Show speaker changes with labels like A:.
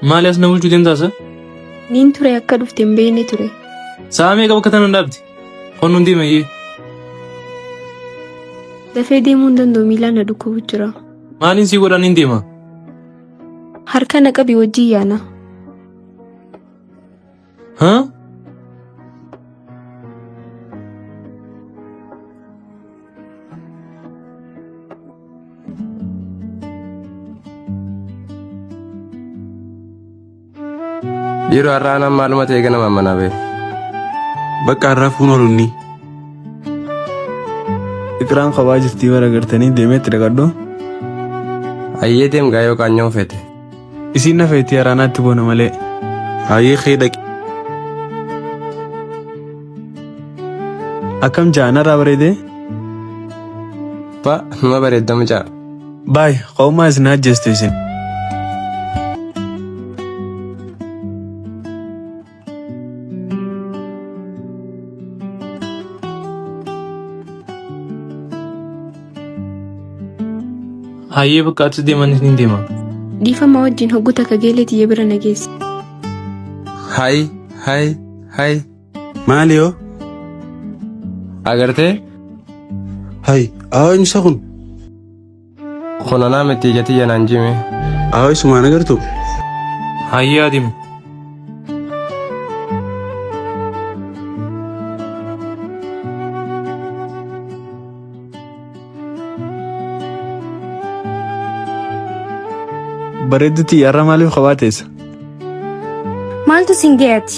A: Maali as na bulchuu deemtaasa?
B: Niin ture akka dhufte hin beekne ture.
A: Sa'a meeqa bakka tana dhaabde? Konnuun deema iyyee.
B: Dafee deemuu hin danda'u miilaan na dhukkubu jira.
A: Maaliin sii godhaan hin deema?
B: Harka na qabi wajjin yaana.
A: Haa?
C: Dhiiroo har'a anaan maaluma ta'e ganama manaa ba'e.
D: Bakka har'aa fuun oolu inni.
E: Iqraan kophaa jirtii bara gartanii deemee itti dhaqadhu.
C: Hayyee deem gaa yoo qaanyoon feete.
E: Isiin na feetii araanaatti boona malee.
D: Hayyee kee dhaqi.
E: Akkam ja'a narraa bareedee?
C: Fa numa bareedda mucaa.
E: Baay qawummaa isin ajjeestu isin.
A: Hayyee bakka atis deemanis ni deema.
B: Dhiifama wajjin hoggu takka geelee tiyya bira na geessi.
C: Hay hay hay.
D: Maali yoo?
C: Agartee?
D: Hay, eenyu isa kun?
C: Kun anaa miti ija tiyya naan jime.
D: Awwa isumaan agartu?
A: Hayyee adeemu.
E: Bareeddu tiyya har'a maaliif kophaa teessa?
F: Maaltu sin ga'e ati?